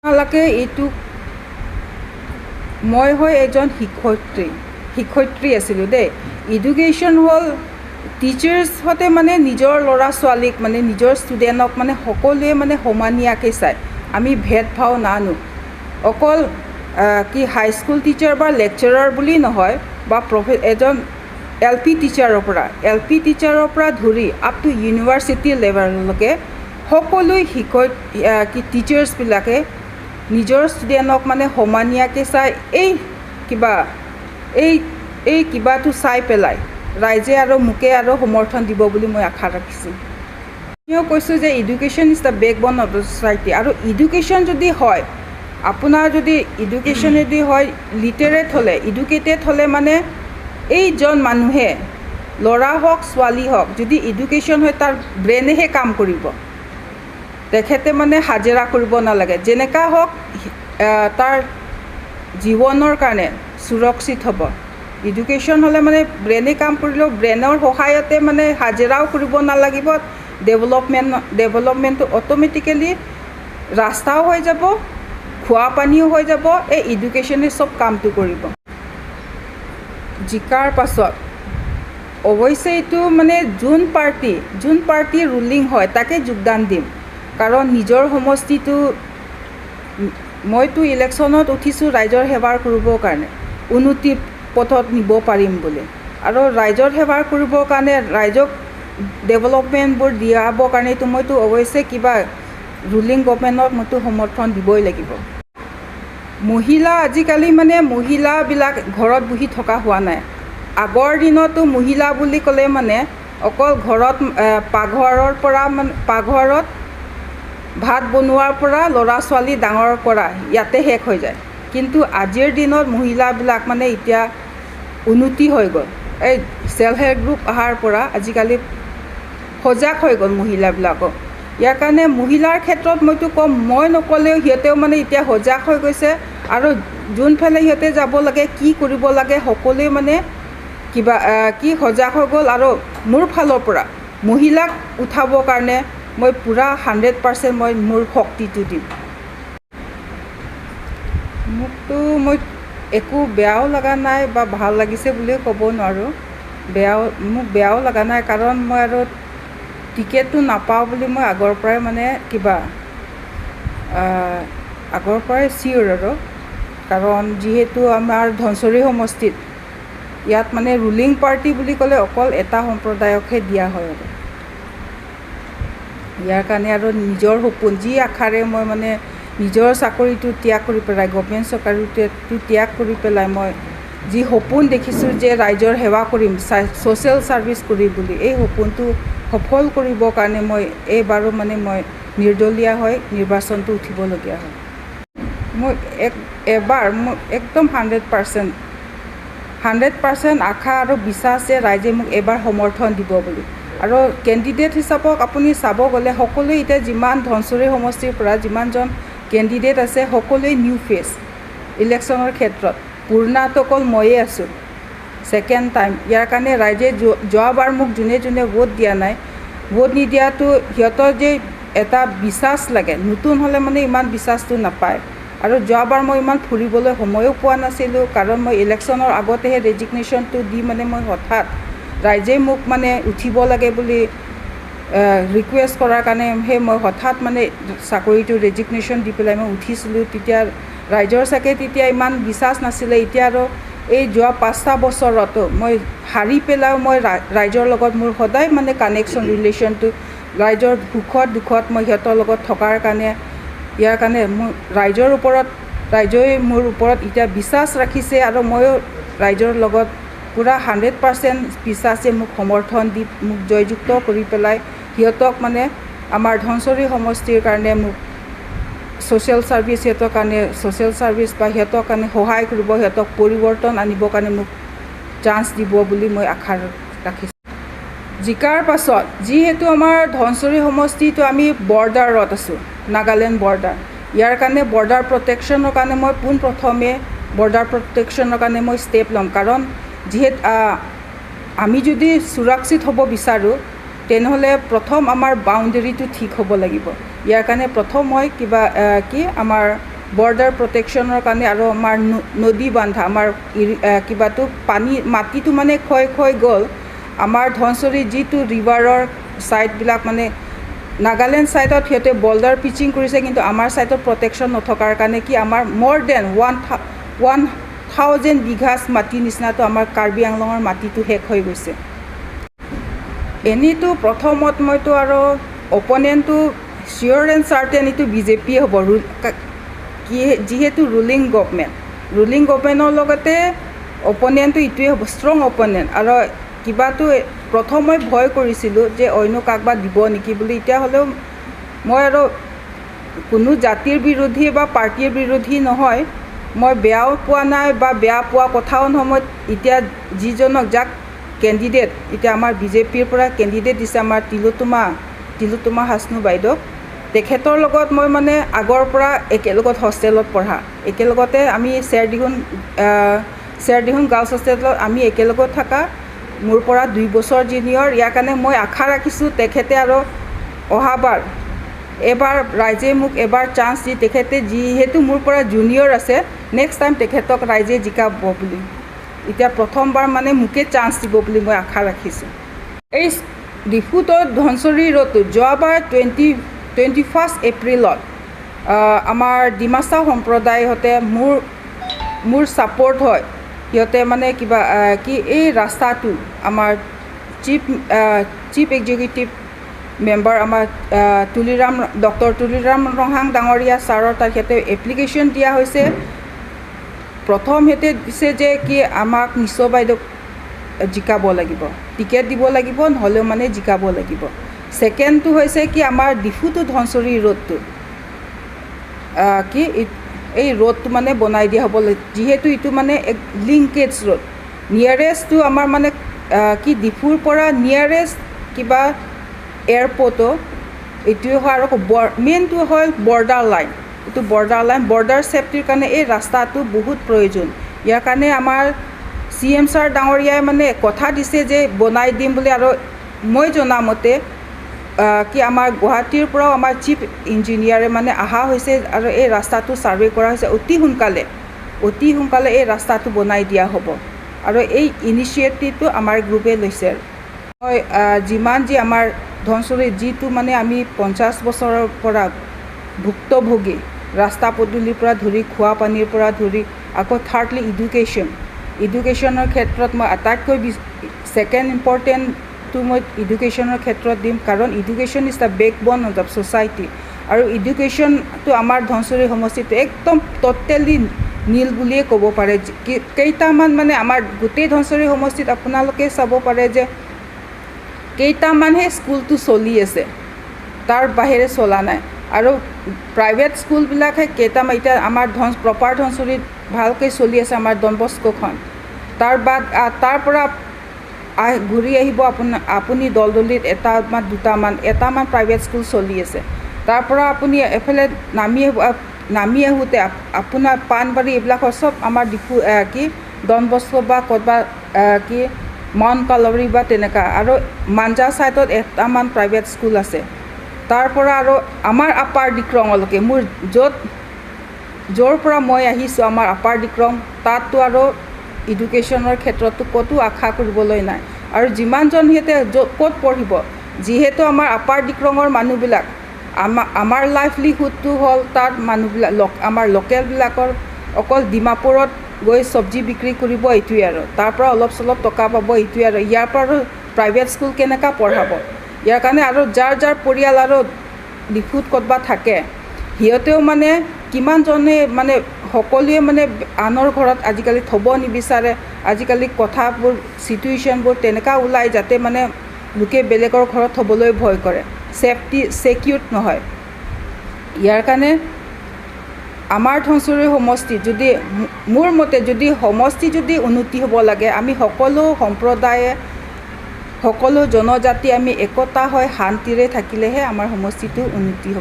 আপোনালোকে এইটো, মই হয় এজন শিক্ষয়িত্ৰী আছিলোঁ দেই। এডুকেশ্যন হ'ল টিচাৰ্ছহঁতে মানে নিজৰ ল'ৰা ছোৱালীক, মানে নিজৰ ষ্টুডেণ্টক মানে সকলোৱে মানে সমানীয়াকৈ চায়। আমি ভেদভাৱ নানো। অকল কি হাইস্কুল টিচাৰ বা লেকচাৰাৰ বুলি নহয়, বা এজন এল পি টিচাৰৰ পৰা ধৰি আপ টু ইউনিভাৰ্চিটি লেভেললৈকে সকলোৱে কি টিচাৰ্ছবিলাকে নিজৰ ষ্টুডেণ্টক মানে সমানীয়াকৈ চাই। এই কিবা এই কিবাটো চাই পেলাই ৰাইজে আৰু মোকে আৰু সমৰ্থন দিব বুলি মই আশা ৰাখিছোঁ। ময়ো কৈছোঁ যে education is the backbone of the society. আৰু এডুকেশ্যন যদি হয়, আপোনাৰ যদি এডুকেশ্যন যদি হয়, লিটাৰেট হ'লে, এডুকেটেড হ'লে মানে এইজন মানুহে, ল'ৰা হওক ছোৱালী হওক, যদি এডুকেশ্যন হয় তাৰ ব্ৰেইনেহে কাম কৰিব। তেখেতে মানে হাজিৰা কৰিব নালাগে, যেনেকা হওক তাৰ জীৱনৰ কাৰণে সুৰক্ষিত হ'ব। এডুকেশ্যন হ'লে মানে ব্ৰেইনে কাম কৰিলেও ব্ৰেইনৰ সহায়তে মানে হাজিৰাও কৰিব নালাগিব। ডেভেলপমেণ্টটো অট'মেটিকেলি ৰাস্তাও হৈ যাব, খোৱা পানীও হৈ যাব। এই এডুকেশ্যনে চব কামটো কৰিব। জিকাৰ পাছত অৱশ্যে এইটো মানে যোন পাৰ্টি ৰুলিং হয় তাকে যোগদান দিম, কাৰণ নিজৰ সমষ্টিটো মইতো ইলেকশ্যনত উঠিছোঁ ৰাইজৰ সেৱাৰ কৰিবৰ কাৰণে, উন্নতি পথত নিব পাৰিম বুলি। আৰু ৰাইজৰ সেৱা কৰিবৰ কাৰণে, ৰাইজক ডেভেলপমেণ্টবোৰ দিয়াবৰ কাৰণেতো মইতো অৱশ্যে কিবা ৰুলিং গভমেণ্টক মইতো সমৰ্থন দিবই লাগিব। মহিলা আজিকালি মানে মহিলাবিলাক ঘৰত বহি থকা হোৱা নাই। আগৰ দিনতো মহিলা বুলি ক'লে মানে অকল ঘৰত পাকঘৰৰ পৰা, মানে পাকঘৰত ভাত বনোৱাৰ পৰা ল'ৰা ছোৱালী ডাঙৰ কৰা, ইয়াতে শেষ হৈ যায়। কিন্তু আজিৰ দিনত মহিলাবিলাক মানে এতিয়া উন্নতি হৈ গ'ল। এই চেল্ফ হেল্প গ্ৰুপ অহাৰ পৰা আজিকালি সজাগ হৈ গ'ল মহিলাবিলাকো। ইয়াৰ কাৰণে মহিলাৰ ক্ষেত্ৰত মইতো ক'ম, মই নক'লেও সিহঁতেও মানে এতিয়া সজাগ হৈ গৈছে আৰু যোনফালে সিহঁতে যাব লাগে, কি কৰিব লাগে, সকলোৱে মানে কিবা কি সজাগ হৈ গ'ল। আৰু মোৰ ফালৰ পৰা মহিলাক উঠাবৰ কাৰণে মই পূৰা 100% মই মোৰ শক্তিটো দিম। মোকতো মই একো বেয়াও লগা নাই বা ভাল লাগিছে বুলিও ক'ব নোৱাৰোঁ। মোক বেয়াও লগা নাই, কাৰণ মই আৰু টিকেটটো নাপাওঁ বুলি মই আগৰ পৰাই মানে কিবা আগৰ পৰাই চিয়'ৰ আৰু, কাৰণ যিহেতু আমাৰ ধনশিৰি সমষ্টিত ইয়াত মানে ৰুলিং পাৰ্টি বুলি ক'লে অকল এটা সম্প্ৰদায়কহে দিয়া হয়। আৰু ইয়াৰ কাৰণে আৰু নিজৰ সপোন, যি আশাৰে মই মানে নিজৰ চাকৰিটো ত্যাগ কৰি পেলাই, গভমেণ্ট চাকৰিটো ত্যাগ কৰি পেলাই মই যি সপোন দেখিছোঁ যে ৰাইজৰ সেৱা কৰিম, ছ'চিয়েল ছাৰ্ভিচ কৰিম বুলি, এই সপোনটো সফল কৰিবৰ কাৰণে মই এইবাৰো মানে মই নিৰ্দলীয়া হৈ নিৰ্বাচনটো উঠিবলগীয়া হ'ল। মই এবাৰ মোৰ একদম 100% আশা আৰু বিশ্বাস যে ৰাইজে মোক এইবাৰ সমৰ্থন দিব বুলি। আৰু কেণ্ডিডেট হিচাপত আপুনি চাব গ'লে সকলোৱে এতিয়া যিমান ধনশিৰি সমষ্টিৰ পৰা যিমানজন কেণ্ডিডেট আছে, সকলোৱে নিউ ফেচ ইলেকশ্যনৰ ক্ষেত্ৰত। পুৰণাটো অকল ময়ে আছোঁ ছেকেণ্ড টাইম। ইয়াৰ কাৰণে ৰাইজে যোৱাবাৰ মোক যোনে যোনে ভোট দিয়া নাই, ভোট নিদিয়াটো সিহঁতৰ যে এটা বিশ্বাস লাগে, নতুন হ'লে মানে ইমান বিশ্বাসটো নাপায়। আৰু যোৱাবাৰ মই ইমান ফুৰিবলৈ সময়ো পোৱা নাছিলোঁ, কাৰণ মই ইলেকশ্যনৰ আগতেহে ৰেজিগনেশ্যনটো দি মানে মই হঠাৎ ৰাইজে মোক মানে উঠিব লাগে বুলি ৰিকুৱেষ্ট কৰাৰ কাৰণে সেই মই হঠাৎ মানে চাকৰিটো ৰেজিগনেশ্যন দি পেলাই মই উঠিছিলোঁ। তেতিয়া ৰাইজৰ চাগে তেতিয়া ইমান বিশ্বাস নাছিলে। এতিয়া আৰু এই যোৱা 5টা বছৰতো মই হাৰি পেলাইও মই ৰাইজৰ লগত মোৰ সদায় মানে কানেকশ্যন, ৰিলেশ্যনটো, ৰাইজৰ সুখত দুখত মই সিহঁতৰ লগত থকাৰ কাৰণে, ইয়াৰ কাৰণে মোৰ ৰাইজৰ ওপৰত, ৰাইজে মোৰ ওপৰত এতিয়া বিশ্বাস ৰাখিছে। আৰু ময়ো ৰাইজৰ লগত পূৰা 100% বিশ্বাসে মোক সমৰ্থন দি মোক জয়যুক্ত কৰি পেলাই সিহঁতক মানে আমাৰ ধনশিৰি সমষ্টিৰ কাৰণে মোক ছ'চিয়েল ছাৰ্ভিচ, সিহঁতৰ কাৰণে ছ'চিয়েল ছাৰ্ভিচ বা সিহঁতৰ কাৰণে সহায় কৰিব, সিহঁতক পৰিৱৰ্তন আনিবৰ কাৰণে মোক চান্স দিব বুলি মই আশা ৰাখিছোঁ। জিকাৰ পাছত যিহেতু আমাৰ ধনশিৰি সমষ্টিটো আমি বৰ্ডাৰত আছোঁ, নাগালেণ্ড বৰ্ডাৰ, ইয়াৰ কাৰণে বৰ্ডাৰ প্ৰটেকশ্যনৰ কাৰণে মই পোনপ্ৰথমে বৰ্ডাৰ প্ৰটেকশ্যনৰ কাৰণে মই ষ্টেপ ল'ম। কাৰণ যিহেতু আমি যদি সুৰক্ষিত হ'ব বিচাৰোঁ, তেনেহ'লে প্ৰথম আমাৰ বাউণ্ডেৰীটো ঠিক হ'ব লাগিব। ইয়াৰ কাৰণে প্ৰথম মই কিবা কি আমাৰ বৰ্ডাৰ প্ৰটেকশ্যনৰ কাৰণে আৰু আমাৰ নদী বান্ধা আমাৰ কিবাটো পানী মাটিটো মানে ক্ষয় ক্ষয় গ'ল। আমাৰ ধনশিৰি যিটো ৰিভাৰৰ ছাইডবিলাক মানে নাগালেণ্ড ছাইডত সিহঁতে বল্ডাৰ পিচিং কৰিছে, কিন্তু আমাৰ ছাইডত প্ৰটেকশ্যন নথকাৰ কাৰণে কি আমাৰ মোৰ then 1000 বিঘাছ মাটি নিচিনাটো আমাৰ কাৰ্বি আংলঙৰ মাটিটো শেষ হৈ গৈছে। এনেইতো প্ৰথমত মইতো আৰু অপনেণ্টটো চিয়'ৰ এণ্ড চাৰ্টেন এইটো বিজেপিয়ে হ'ব, কি যিহেতু ৰুলিং গভমেণ্ট, ৰুলিং গভমেণ্টৰ লগতে অপনেণ্টটো এইটোৱে হ'ব, ষ্ট্ৰং অপনেণ্ট। আৰু কিবাটো প্ৰথম মই ভয় কৰিছিলোঁ যে অন্য কাকবা দিব নেকি বুলি, এতিয়া হ'লেও মই আৰু কোনো জাতিৰ বিৰোধী বা পাৰ্টীৰ বিৰোধী নহয়, মই বেয়াও পোৱা নাই বা বেয়া পোৱা কথাও নহয়। মই এতিয়া যিজনক যাক কেণ্ডিডেট এতিয়া আমাৰ বিজেপিৰ পৰা কেণ্ডিডেট দিছে আমাৰ তিলোত্তমা হাছনু বাইদেউক, তেখেতৰ লগত মই মানে আগৰ পৰা একেলগত হোষ্টেলত পঢ়া, একেলগতে আমি চেৰদিহুং গাৰ্লছ হোষ্টেলত আমি একেলগত থকা, মোৰ পৰা 2 বছৰ জিনিয়ৰ। ইয়াৰ কাৰণে মই আশা ৰাখিছোঁ তেখেতে আৰু অহাবাৰ এবাৰ ৰাইজে মোক এবাৰ চান্স দি তেখেতে যিহেতু মোৰ পৰা জুনিয়ৰ আছে, নেক্সট টাইম তেখেতক ৰাইজে জিকাব বুলি, এতিয়া প্ৰথমবাৰ মানে মোকে চান্স দিব বুলি মই আশা ৰাখিছোঁ। এই ডিফুত ধনশিৰি ৰোডটো যোৱাবাৰ 21 এপ্ৰিলত আমাৰ ডিমাচা সম্প্ৰদায়হঁতে মোৰ ছাপৰ্ট হয়, সিহঁতে মানে কিবা কি এই ৰাস্তাটো আমাৰ চিফ এক্সিকিউটিভ মেম্বাৰ আমাৰ তুলিৰাম ডক্টৰ তুলিৰাম ৰংহাং ডাঙৰীয়া ছাৰৰ তাত সিহঁতে এপ্লিকেশ্যন দিয়া হৈছে। প্ৰথম সিহঁতে দিছে যে কি আমাক নিশ্চ বাইদেউক জিকাব লাগিব, টিকেট দিব লাগিব, নহ'লেও মানে জিকাব লাগিব। ছেকেণ্ডটো হৈছে কি আমাৰ ডিফুটো ধনশিৰি ৰোডটো কি এই ৰোডটো মানে বনাই দিয়া হ'ব, যিহেতু এইটো মানে এক লিংকেজ ৰোড, নিয়াৰেষ্টটো আমাৰ মানে কি ডিফুৰ পৰা নিয়াৰেষ্ট কিবা এয়াৰপৰ্টো এইটোৱে হয়। আৰু মেইনটো হ'ল বৰ্ডাৰ লাইন, এইটো বৰ্ডাৰ লাইন, বৰ্ডাৰ ছেফটিৰ কাৰণে এই ৰাস্তাটো বহুত প্ৰয়োজন। ইয়াৰ কাৰণে আমাৰ CM sir ডাঙৰীয়াই মানে কথা দিছে যে বনাই দিম বুলি। আৰু মই জনামতে কি আমাৰ গুৱাহাটীৰ পৰাও আমাৰ চিফ ইঞ্জিনিয়াৰে মানে অহা হৈছে আৰু এই ৰাস্তাটো ছাৰ্ভে কৰা হৈছে, অতি সোনকালে এই ৰাস্তাটো বনাই দিয়া হ'ব। আৰু এই ইনিচিয়েটিভটো আমাৰ গ্ৰুপে লৈছে। আৰু মই যিমান যি আমাৰ ধনশিৰিত যিটো মানে আমি 50 বছৰৰ পৰা ভুক্তভোগী, ৰাস্তা পদূলিৰ পৰা ধৰি খোৱা পানীৰ পৰা ধৰি আকৌ থাৰ্ডলি এডুকেশ্যনৰ ক্ষেত্ৰত মই আটাইতকৈ ছেকেণ্ড ইম্পৰ্টেণ্টটো মই এডুকেশ্যনৰ ক্ষেত্ৰত দিম, কাৰণ education is the backbone of the society. আৰু এডুকেশ্যনটো আমাৰ ধনশিৰি সমষ্টিটো একদম ট'টেলি নীল বুলিয়ে ক'ব পাৰে। কেইটামান মানে আমাৰ গোটেই ধনশিৰি সমষ্টিত আপোনালোকে চাব পাৰে যে কেইটামানহে স্কুলটো চলি আছে, তাৰ বাহিৰে চলা নাই। আৰু প্ৰাইভেট স্কুলবিলাকহে কেইটামান এতিয়া আমাৰ প্ৰপাৰ ধনশিৰিত ভালকৈ চলি আছে আমাৰ ডনবস্কোখন। তাৰ বাদ তাৰ পৰা ঘূৰি আহিব আপুনি দলদলিত এটা বা দুটামান এটামান প্ৰাইভেট স্কুল চলি আছে। তাৰ পৰা আপুনি এফালে নামি আহোঁতে আপোনাৰ পাণবাৰী এইবিলাকৰ চব আমাৰ ডিফু কি ডনবস্কো বা ক'ৰবাত কি মাউণ্ট কালৰি বা তেনেকুৱা। আৰু মাঞ্জা ছাইডত এটামান প্ৰাইভেট স্কুল আছে। তাৰ পৰা আৰু আমাৰ আপাৰ ডিক্ৰঙলৈকে মোৰ য'ৰ পৰা মই আহিছোঁ আমাৰ আপাৰ ডিক্ৰং, তাততো আৰু এডুকেশ্যনৰ ক্ষেত্ৰততো ক'তো আশা কৰিবলৈ নাই। আৰু যিমানজন সিহঁতে ক'ত পঢ়িব, যিহেতু আমাৰ আপাৰ ডিক্ৰঙৰ মানুহবিলাক আমাৰ লাইভলিহুডটো হ'ল তাত মানুহবিলাক আমাৰ লোকেলবিলাকৰ অকল ডিমাপুৰত গৈ চব্জি বিক্ৰী কৰিব এইটোৱে আৰু তাৰ পৰা অলপ চলপ টকা পাব এইটোৱে আৰু ইয়াৰ পৰা আৰু প্ৰাইভেট স্কুল কেনেকুৱা পঢ়াব। ইয়াৰ কাৰণে আৰু যাৰ যাৰ পৰিয়াল আৰু ডিফুত ক'ৰবাত থাকে সিহঁতেও মানে কিমানজনে মানে সকলোৱে মানে আনৰ ঘৰত আজিকালি থ'ব নিবিচাৰে। আজিকালি কথাবোৰ চিটুৱেশ্যনবোৰ তেনেকুৱা ওলায় যাতে মানে লোকে বেলেগৰ ঘৰত থ'বলৈ ভয় কৰে, ছেফটি ছেকিউৰ্ড নহয়। ইয়াৰ কাৰণে আমাৰ ধনশিৰি সমষ্টি যদি মোৰ মতে যদি সমষ্টি যদি উন্নতি হ'ব লাগে, আমি সকলো সম্প্ৰদায়ে সকলো জনজাতি আমি একতা হৈ শান্তিৰে থাকিলেহে আমাৰ সমষ্টিটো উন্নতি হ'ব।